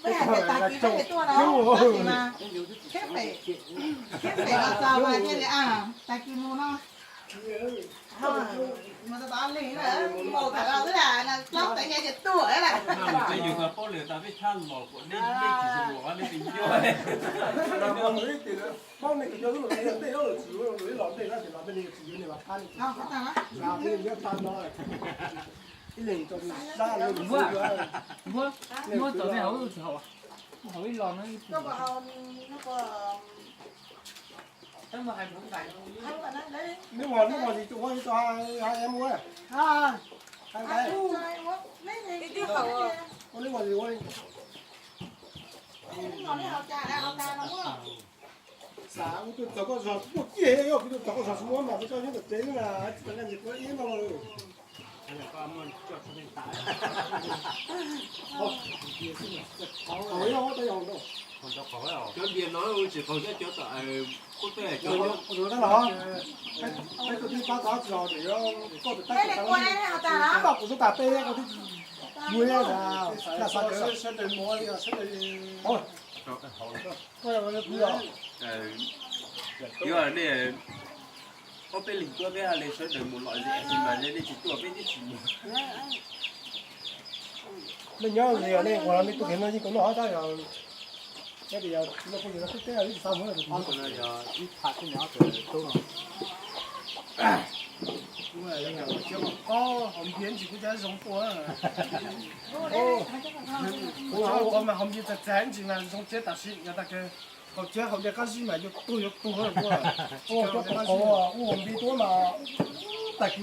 Peb hais tias tag kis peb tuaj no, tab sis mas thiab pem, thiab pem los txog mas thiaj li tag kis mus no. Mus tau li na, mus tham los xwb las, plaub teev nyiaj ces tuaj las. Yus tau paub lawm tas peb tshab los kuam nej, nej tsis los nej pes ncuab. Paub nej tsis coj lub los ntej, lub los tsis yuav, lub los ntej na ces los peb li tsis yuav nej mas qab li. Ib leeg tau sab lub. Muab, muab tau nej hauv tsis haus, haus ib los no. Neb ua neb ua tsis tau ua tau hai em ua. Ua neb ua tsis ua li. Xav ua tuaj txog koj zog muaj kiag, yog kuv tuaj txog koj zog tsis muaj mas peb coj nyob tom tsev na, tsis tau nqa ntsis kuv ib no. Cov npias no tsis qaug cov tom qub tej. Peb tus tij pab tod tsis los, koj tus tij pab kuv xub tas peb koj twb yuav na, sawv daws mus li os, sawv daws. Yog nej ob peb leeg tuaj peb haj li sawv daws mus lom zem, tab sis mas nej tsis tuaj peb twb tsis mus. Nej nyob li nej ua nej tuaj kev no yeej tau noj tab yog, yog tsis no kuj yog tub teb twb tsis tau mus. Ob tug no yog ib tham xwb, ob tug tub no. Hauv npias ntsis kuj cov zoo tuaj. Hauv npias txav txav ntsis mas zoo tsev tam sim no, tag kis hauv tsev hauv npias qab zib mas yuav tuag yuav tuag tuaj. Cov qaum qaum ua hauv npias tuaj mas tag kis